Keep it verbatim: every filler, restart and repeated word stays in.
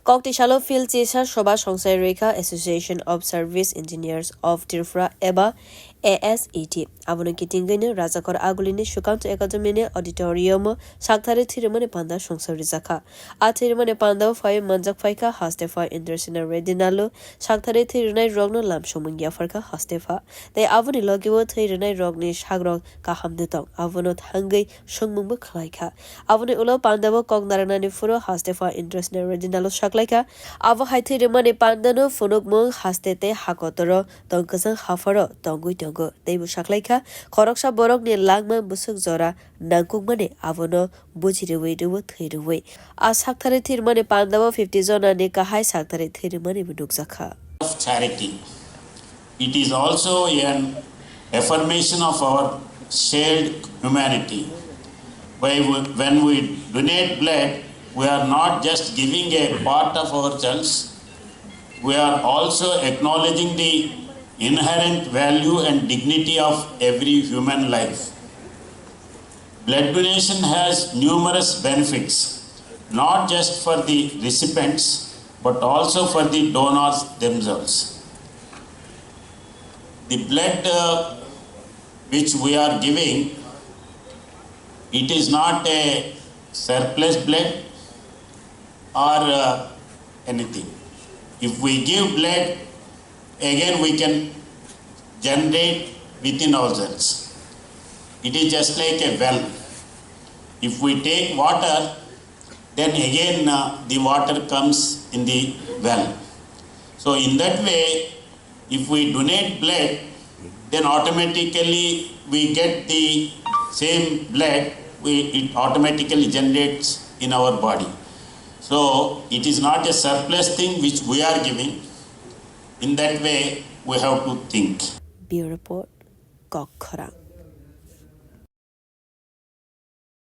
Koktisalo field chisa soba songsai rwikha Association of Service Engineers of Tripura eba A S E T. Abono kitingwino Rajakor Agulini Sukanto Academy ni auditorium o sakthari thwirimani panda songsai rijakha. A thwirimani panda o phai manjak phaikha Hastefa Indrasena Reddy Nalu, sakthari thwirinai rokno lamsomung yapharkha Hastefa. Tei aboni logi o thwi rwnai rokni sakrok kaham de tong, abono thangwi swngmungbo khlai kha. Aboni ulo pandabo kok narwknani phuru Hastefa Indrasena Reddy Nalu saklai kha. Abo hai thwi rwmani pandano phunukmung haste tei hakotoro tong kwchang hapharo tongwi tongo. Teibo saklai kha, khoroksa borokni langma bwswk jora nangkukmani abono buji rwui rwo thwi rwui. A sakthari thwi rwmani pandabo fifty jonani kahai sakthari thwi rwmanibo nukjakha. Of charity. It is also an affirmation of our shared humanity. By w- When we donate blood, we are not just giving a part of ourselves, we are also acknowledging the inherent value and dignity of every human life. Blood donation has numerous benefits, not just for the recipients, but also for the donors themselves. The blood uh, which we are giving, it is not a surplus blood or uh, anything. If we give blood, again we can generate within ourselves. It is just like a well. If we take water, then again uh, the water comes in the well. So, in that way, if we donate blood, then automatically we get the same blood, we, it automatically generates in our body. So, it is not a surplus thing which we are giving. In that way, we have to think. Bureau Report, Kokkhorang.